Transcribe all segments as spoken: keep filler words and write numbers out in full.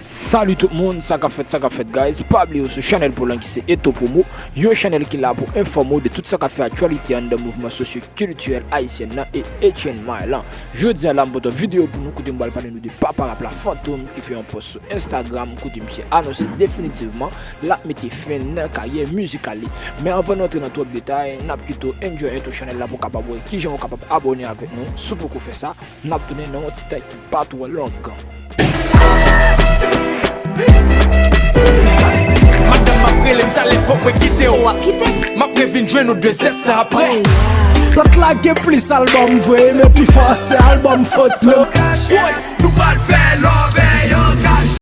Salut tout moun, sa k ap fèt, sa k ap fèt guys. Pa bliye w sou chanèl pou lan ki se Eto Promo, yon chanèl ki la pou enfòme w de tout sa k ap fè aktyalite anndan mouvman sosyo-kiltirèl ayisyèn nan e H N Mile lan. Jodi a la m pote yon videyo pou nou kote m pral pale nou de papa rap la Fantom ki fè yon pòs sou Instagram kote misye anonse definitivman l ap mete fen nan karyè mizikal li. Men anvan nou antre nan twòp detay, n ap kite w enjoy entwo chanèl la pou w kapab wè kijan w kapab abòne avèk nou si w poko fè sa. N ap tounen nan yon ti tèt ki pa twò long. Madanm m ap rele m talè fòk mwen kite w. M ap revin jwenn ou de zèdtan apre. Lòt la gen plis albòm vre, men pifò se albòm foto. Woy, nou pral fè love yon kach.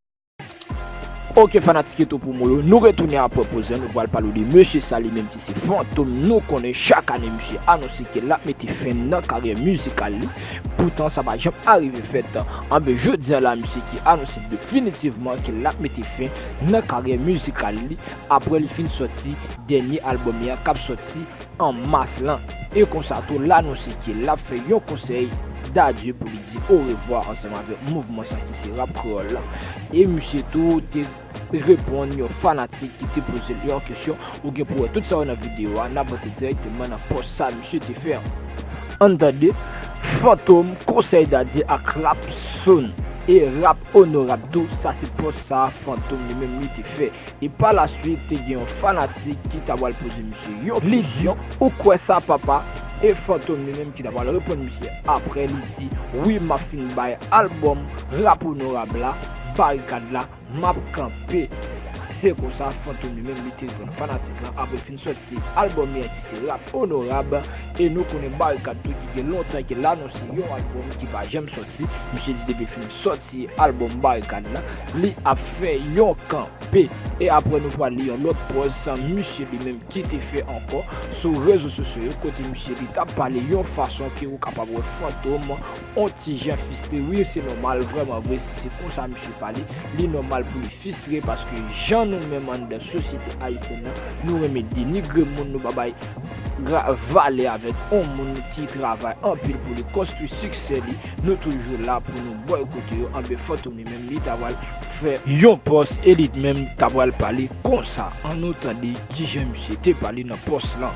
Ok fanatik Eto Promo yo, nou retounen apre poz lan, nou pral pale w de mesye sa li menm ki se Fantom. Nou konnen chak ane misye anonse ke l ap mete fen nan karyè mizikal li. Poutan sa pa janm arive fèt. Anben jodi a la misye ki anonse definitivman ke l ap mete fen nan karyè mizikal li apre li fin sòti dènye albòm li an k ap sòti an mas lan. E konsa tou l anonse ke l ap fè yon konsèy dadye pou li di orevwa ansanm avèk mouvman sa ki se rap kreyòl lan. E misye tou te reponn yon fanatik ki te poze l yon kesyon. Ou gen pou wè tout sa yo nan videyo a, n ap antre dirèkteman nan pòs sa misye te fè an. Ann tande, Fantom, konsèy dadye ak rap soon e rap onorab tou, sa se pòs sa Fantom li menm li te fè. E pa la swit te gen yon fanatik ki ta pral poze misye yon kesyon, ou kwè sa papa? E Fantom li menm ki ta pral reponn misye apre li di, wi m ap fin bay albòm rap onorab la, barikad la, m ap kanpe. Se konsa Fantom li menm li te reponn fanatik lan apre fin sòti albòm li an ki se rap onorab. E nou konnen barikad tou ki gen lontan ke l anonse yon albòm ki pa janm sòti. Misye di depi fin sòti albòm barikad lan li ap fè yon kanpe. E apre nou pral li yon lòt pòz sa misye li menm ki te fè ankò sou rezo sosyo yo kote misye li t ap pale yon fason ke ou kapab wè Fantom on ti jan fistre. Wi se nòmal vrèman vre si se konsa misye pale, li nòmal pou li fistre paske jan nou menm anndan sosyete ayisyèn nan nou renmen denigre moun, nou pa bay valè avèk on moun ki travay anpil pou li konstwi siksè li. Nou toujou la pou nou bòykote yo. Anben Fantom li menm li ta pral fè yon pòs e li menm ta pral pale konsa. Ann nou tande kijan misye te pale nan pòs lan.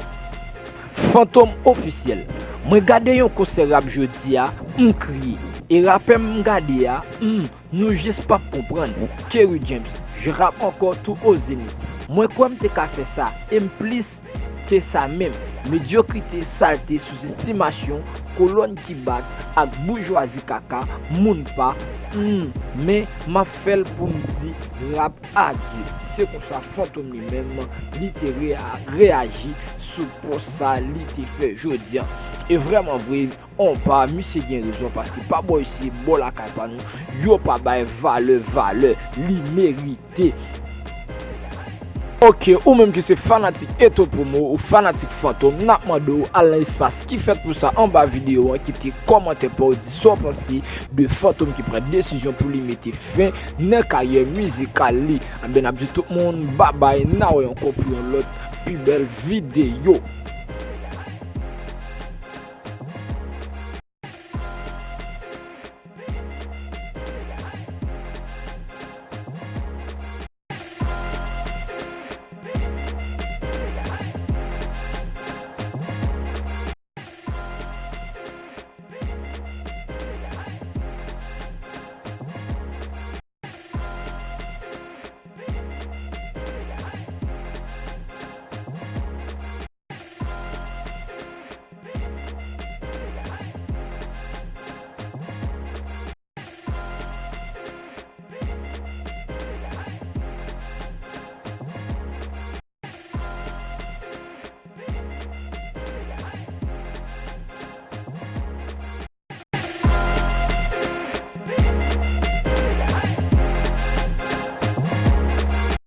Fantom ofisyèl. Mwen gade yon konsè rap jodi a, m kriye. E rapè m gade a, hmm, nou jis p ap konprann. Kerry James, je rappe encore tout au zénith. Mwen kwè m te ka fè sa, e m plis ke sa menm. Medyokrite, salte, souzestimasyon, kolòn ki bat ak boujwazi kaka, moun pa, hmm, men m ap fè l pou m di rap adye. Se konsa Fantom li menm li te reyaji sou pòs sa li te fè jodi a. E vrèman vre, on pa, misye gen rezon paske pa bò isi, bò lakay pa nou, yo pa bay valè valè li merite. Ok, ou menm ki se fanatik Eto Promo ou fanatik Fantom, n ap mande w al nan espas ki fèt pou sa anba videyo an, kite kòmantè pa w, di sa w panse de Fantom ki pran desizyon pou li mete fen nan karyè mizikal li. Anben n ap di tout moun babay, n a wè ankò pou yon lòt pi bèl videyo.